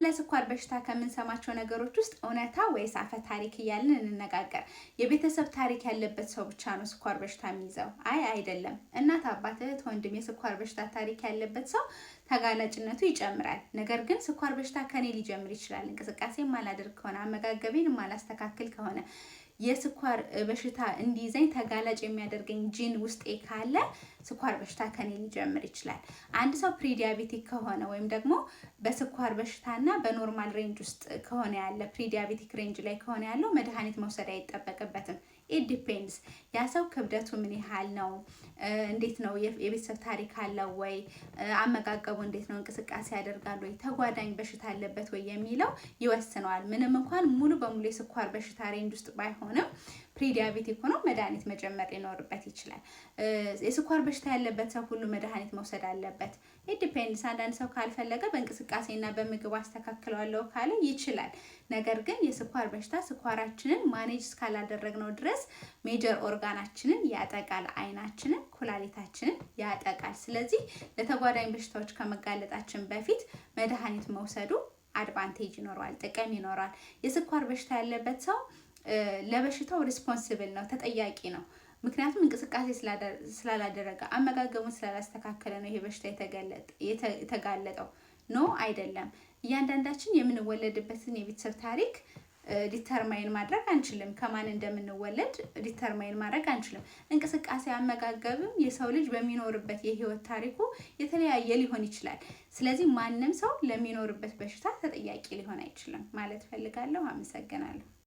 ለስኳር በሽታ ከምንሰማቸው ነገሮች ውስጥ እውነታ ወይስ አፈ ታሪክ እያልን እንነጋገር። የቤተሰብ ታሪክ ያለበት ሰው ብቻ ነው ስኳር በሽታ የሚይዘው? አይ አይደለም። እናት፣ አባት፣ እህት፣ ወንድም የስኳር በሽታ ታሪክ ያለበት ሰው ተጋላጭነቱ ይጨምራል። ነገር ግን ስኳር በሽታ ከኔ ሊጀምር ይችላል። እንቅስቃሴ የማላደርግ ከሆነ፣ አመጋገቤን የማላስተካክል ከሆነ፣ የስኳር በሽታ እንዲይዘኝ ተጋላጭ የሚያደርገኝ ጂን ውስጤ ካለ ስኳር በሽታ ከኔ ሊጀምር ይችላል። አንድ ሰው prediabetic ከሆነ ወይም ደግሞ በስኳር በሽታና በ normal range ውስጥ ከሆነ ያለ፣ prediabetic range ላይ ከሆነ ያለው፣ መድኃኒት መውሰድ አይጠበቅበትም። It depends፣ ያ ሰው ክብደቱ ምን ያህል ነው? እንዴት ነው? የቤተሰብ ታሪክ አለው ወይ? አመጋገቡ እንዴት ነው? እንቅስቃሴ ያደርጋል ወይ? ተጓዳኝ በሽታ አለበት ወይ የሚለው ይወስነዋል። ምንም እንኳን ሙሉ በሙሉ የስኳር በሽታ range ውስጥ ባይሆንም prediabetic ሆኖ መድኃኒት መጀመር ሊኖርበት ይችላል። የስኳር በሽታ ያለበት ሰው ሁሉ መድኃኒት መውሰድ አለበት? It depends። አንዳንድ ሰው ካልፈለገ፣ በእንቅስቃሴና በምግብ አስተካክለዋለሁ ካለ ይችላል። ነገር ግን የስኳር በሽታ ስኳራችንን manage እስካላደረግነው ድረስ major organ ኣችንን ያጠቃል። አይናችንን፣ ኩላሊታችንን ያጠቃል። ስለዚህ ለተጓዳኝ በሽታዎች ከመጋለጣችን በፊት መድኃኒት መውሰዱ advantage ይኖረዋል፣ ጥቅም ይኖረዋል። የስኳር በሽታ ያለበት ሰው ለበሽታው responsible ነው፣ ተጠያቂ ነው። ምክንያቱም እንቅስቃሴ ስላላደረገ፣ አመጋገቡን ስላላስተካከለ ነው ይሄ በሽታ የተጋለጠው። No፣ አይደለም። እያንዳንዳችን የምንወለድበትን የቤተሰብ ታሪክ determine ማድረግ አንችልም። ከማን እንደምንወለድ determine ማድረግ አንችልም። እንቅስቃሴ፣ አመጋገብም የሰው ልጅ በሚኖርበት የህይወት ታሪኩ የተለያየ ሊሆን ይችላል። ስለዚህ ማንም ሰው ለሚኖርበት በሽታ ተጠያቂ ሊሆን አይችልም ማለት ፈልጋለሁ። አመሰግናለሁ።